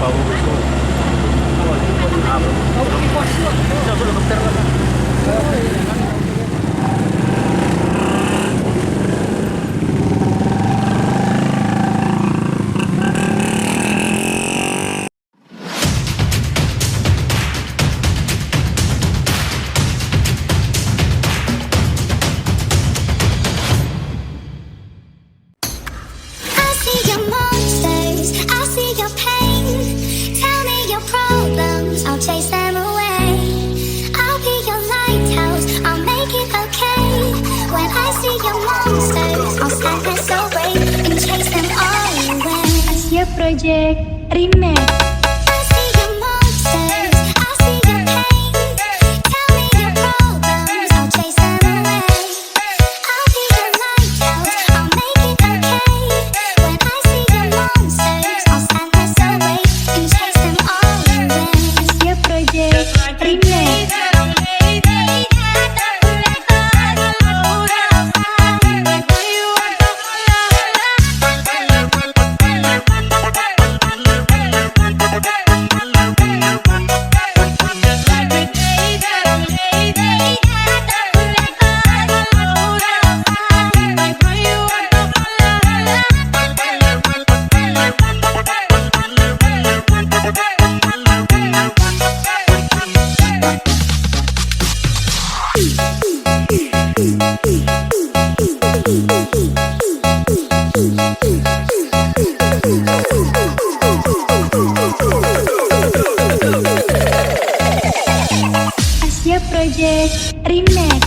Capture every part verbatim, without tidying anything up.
I see your monsters, I see your pain. Tell me your problems, I'll chase them away. I'll be your lighthouse, I'll make it okay. When I see your monsters, I'll stand there so brave and chase them all away. Asia Project Remix. I see your monsters, I see your pain. Tell me your problems, I'll chase them away. I'll be your lighthouse, I'll make it okay. When I see your monsters, I'll stand there so brave and chase them all away. Asia Project Remix. Asia Project Remix.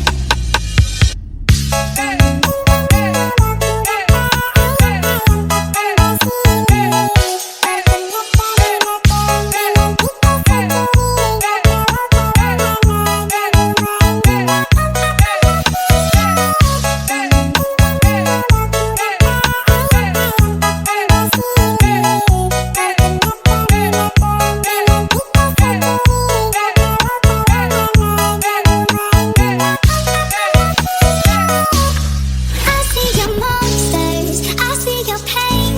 I see your monsters, I see your pain.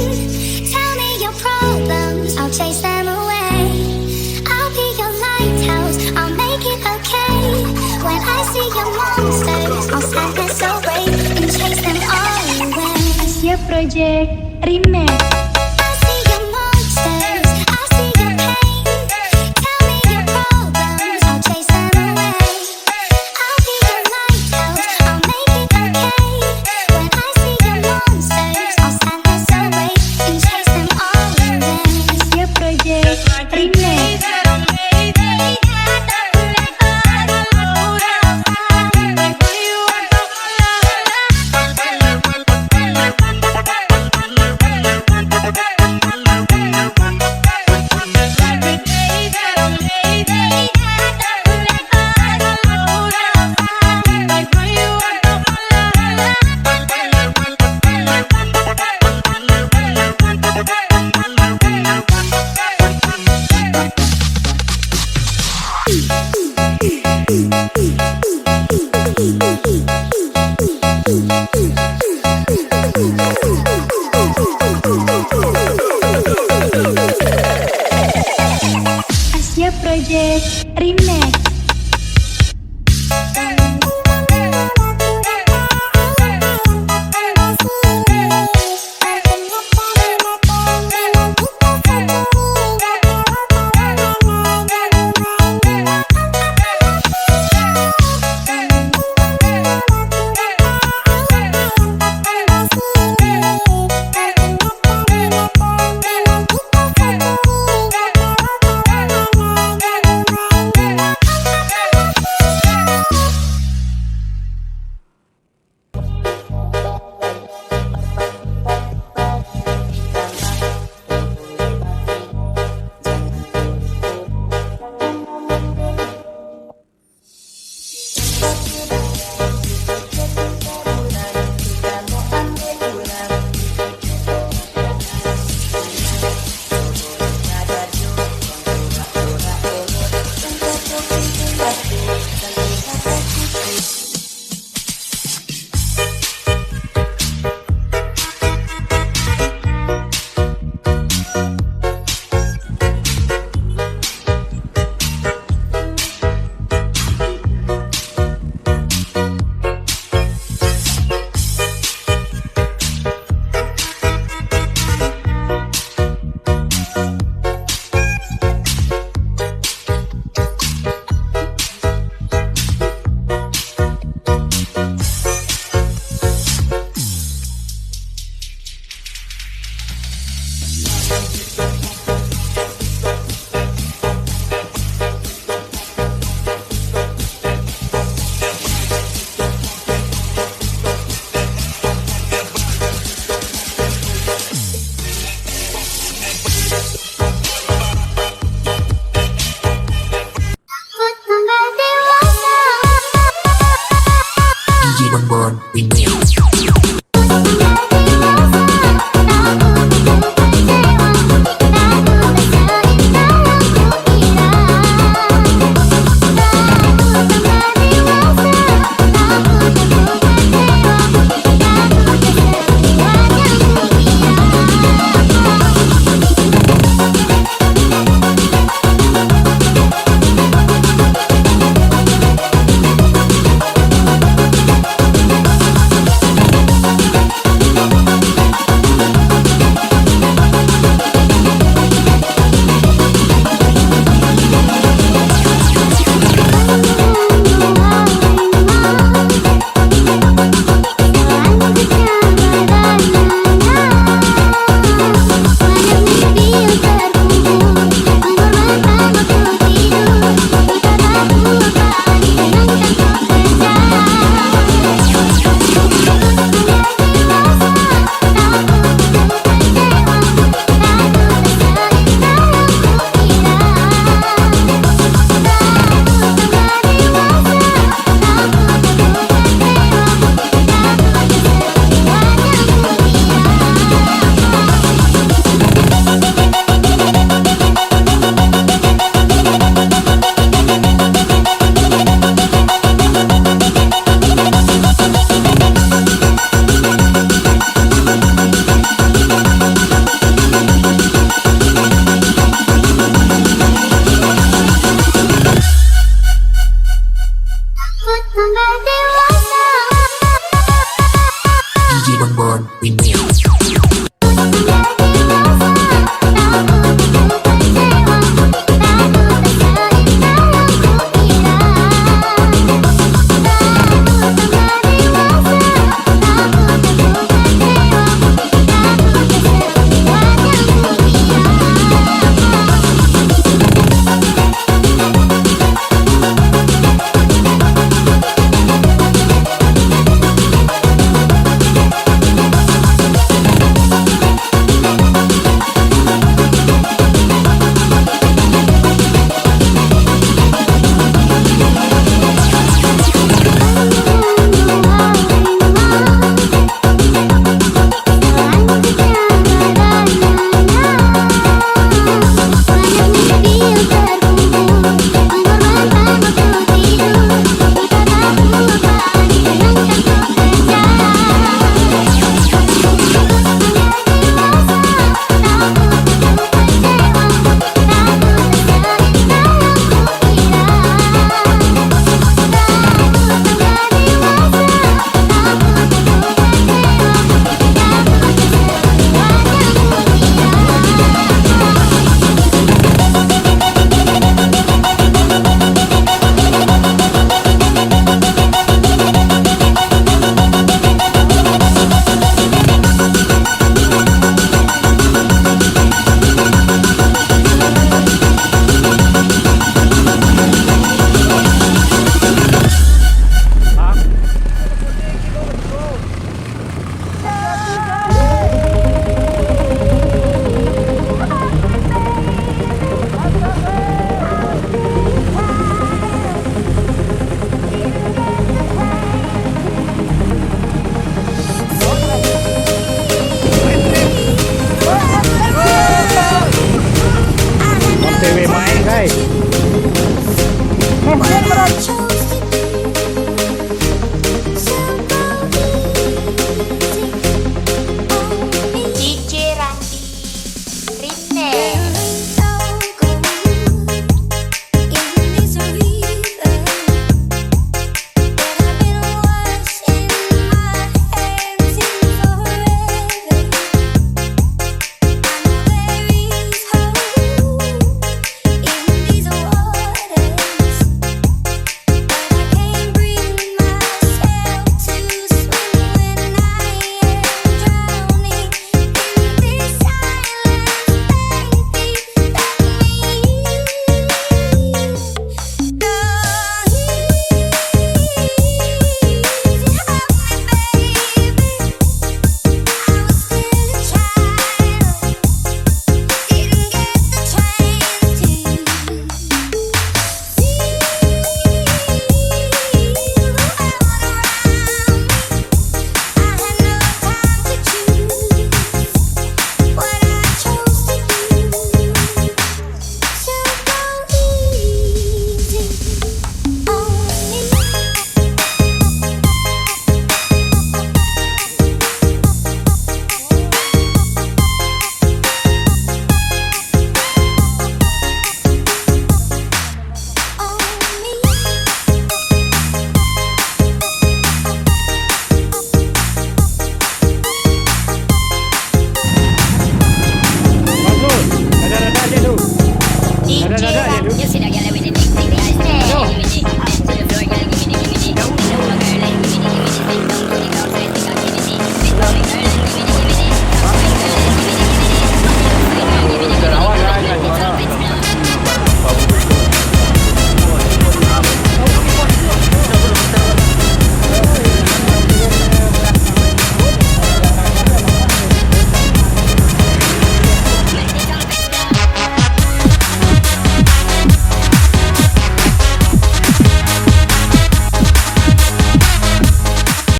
Tell me your problems, I'll chase them away. I'll be your lighthouse, I'll make it okay. When I see your monsters, I'll stand there so brave and chase them all away. Asia Project Remix. I see your monsters, I see your pain. Tell me your problems, I'll chase them away. I'll be your lighthouse, I'll make it okay. When I see your monsters, I'll stand there so brave and chase them all away. Asia Project Remix. Asia Project